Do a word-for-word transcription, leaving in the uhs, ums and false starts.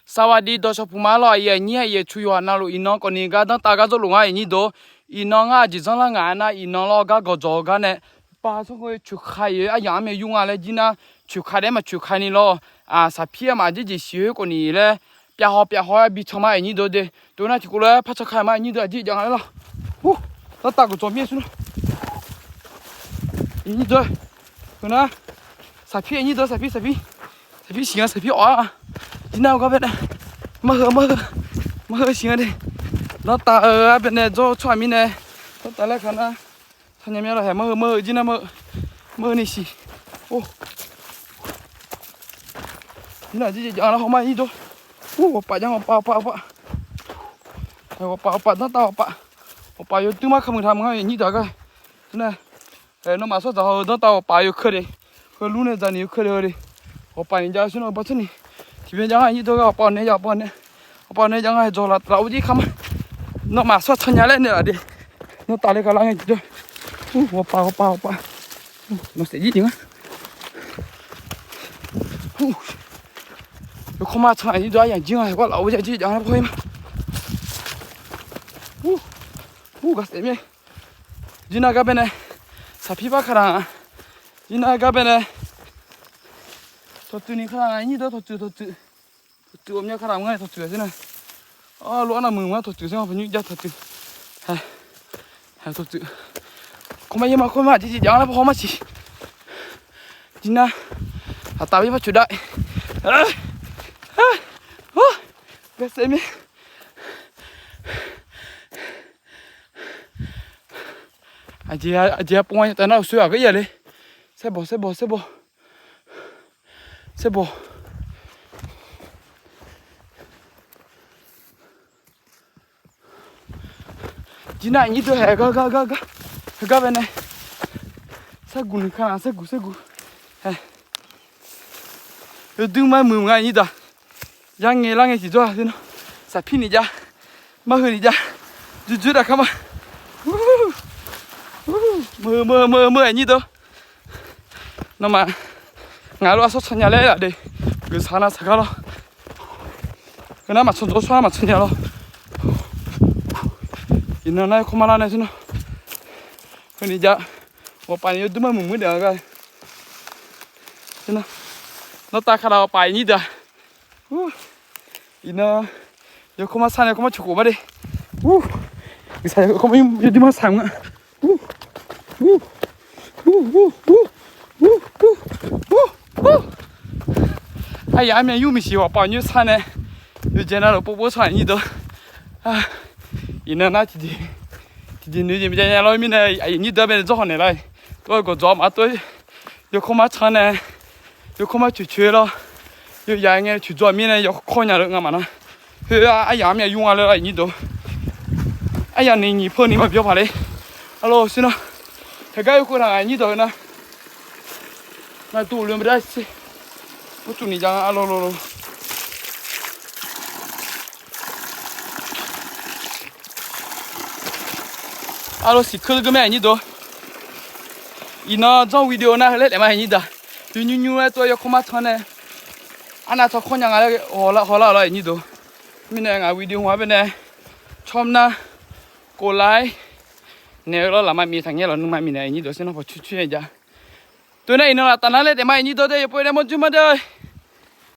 Sawaqdi dawqshawq puq ma lawr, aqyuif aqnyir aqyuif cuq yawqha navluf iqnan khawfni gar danrtav gar dzawrluf nga aqnyir deuq. Iqnan ngar aqjeq zanrlar ngaq-aer nar, iqnan lawr gar gawqdzawq-eu gar nae pav tsawrhaq-eu coeqka-iq-eu aryamq-anr myav yur nga laer jir nar, coeqka daef-aer maqcoeqka ni lawr. Saqpir-aer maqjeq jeq siq-eu khawfni laer pyavhaw pyavhaw-aer bi can ma aqnyir deuq de. Tov nar tiqkawv lof-aer par can ka ma aqnyir deuq, aqjeq jav nga laer lawr. Danrtav gawqdzawq mir-aer sir nar, aqnyir deuq. Tov nar, saqpir aqnyir deuq, saqpir saqpir, saqpir siq nga, saqpir awq-a. Jir nar-eu gar baenae, marheu marheu, marheu siq nga de. Danrtav-eu gar baenae dzawr-eu tsawrhaq mirnae, danrtav laer ka nar, can nya mya lawr haeq, marheu marheu jir nar marheu, marheu ni siq. Or, jir nar aqjeq jav nga laer haw ma aqnyir deuq. Or, ghawqpaf jav, ghawqpaf ghawqpaf ghawqpaf, ghawqpaf ghawqpaf danrtav ghawqpaf, ghawqpaf yawduir mar kamq taq mq nga aqnyir deuq gar. Tov nar, nawmaf sawr dzaq haw-eu danrtav ghawqpaf yawkeuv de, heulur nae dzaq ni yawkeuv de-eu de. Ghawqpaf ni jav sir nar-eu bar tsawr ni, tiqbyan jav nga aqnyir deuq gar, ghawqpaf nae jav, ghawqpaf nae, ghawqpaf nae jav nga haeq dzawq laf laf-awr jir ka ma. Nawmaf sawr can nya laer naeq laf de. Nawr taf le ka lar ngae tiqjawr. Ghawqpaf ghawqpaf ghawqpaf, nawq saef jir jeq nga. Yawkawr mar can aqnyir deuq, aryamq jir nga haeq gar laf-awr jir jav nga laer pawr-ir ma. Ur, gar saef mir-aer. Jir nar gar baenae, saqpir par ka nar-a. Jir nar gar baenae, tawqtsuif ni ka nar-a aqnyir deuq, tawqtsuif tawqtsuif, tawqtsuif ghawqmya ka nar-a nga tawqtsuif-a sir nar. Arluf arnav muiq nga tawqtsuif sir nga, paqnymr jav tawqtsuif. Tawqtsuif. Kawrmar yaer ma, kawrmar aqjeq jeq jav nga laer pawr haw ma siq. Jir nar, aqtaf-aer par coeq dav. Gar saef mir. Aqjeq, aqjeq-a pov nga taef nar uqsoer aqgeu ir-a le. Saerbaw saerbaw saerbaw, saerbaw. Jir nar aqnyir deuq haeq gar gar gar gar, haeq gar baenae, saerguq ni ka nar, saerguq saerguq. Yawduir mar muiq nga aqnyir deuq. Yar ngae lar ngae tiqjawr-a sir nar, saqpir ni jav, marheu ni jav, dzoerdzoer dav ka ma. Meuq meuq meuq meuq aqnyir deuq. Nawmaf ngaq lof-aer sawr can nya laer laf de. Geuf saq nar saq gar lawr. Heu nar maqcan dzaw, sawr nar maqcan nya lawr. Iqnan nar kawrmar lar nae sir nar, heu ni jav, ghawqpaf ni yawduir mar muiq muiq daef-a gar. Nawr tav ka nar ghawqpaf aqnyir deuq-a. Iqnan yawkawr mar sar nae kawrmar coeq khof ma de. Geuf saq kawrmar yawduir mar saq nga. Aryamq-anr myav yur miqsiq ghawqpaf nymr sar nae, yawqjeq navluf povpov tsawrhaq aqnyir deuq. Iqnan nar tiqjeq, tiqjeq noeq jeq maqjav nya lawr mirnae aqyuif aqnyir deuq-anr baenae dzawr haw naeq lar. Tov-aer gawqdzawq maqtov, yawkawr mar can nae, yawkawr mar coeq coeq lawr, yawqyaf ngae coeq dzaw mirnae yawkawr nya lef nga maqnar. Khoer aryamq-anr myav yur nga lef aqyuif aqnyir deuq. Aryamq ni nyiq peu ni maqbyan paq le. Arlawr sir nar, haeq gar yawkawr taq aqnyir deuq-eu nar, ngar duq le maqdar sir. Mawrcuf ni jav nga arlawr lawr. Arlawr siqkeuv geur mae aqnyir deuq. Iqnan janr video nar heu laer taef ma aqnyir deuq. Yawnyir nymr-aer tov-aer yawkawr mar can nae, arnav tawkawr nya nga laer hawlar hawlar lawr aqnyir deuq. Mirnae ngaq video hmq-anr baenae tsawrmr nar, kov lar-aer naeq-eu lawr lafma miq taqngaer lawq nuima miqnaeq aqnyir deuq sir nar pawqcoer coer-aer jav. Tov nae iqnan laf taf nar laer taef ma aqnyir deuq de, yawpov nae mawrjur ma de.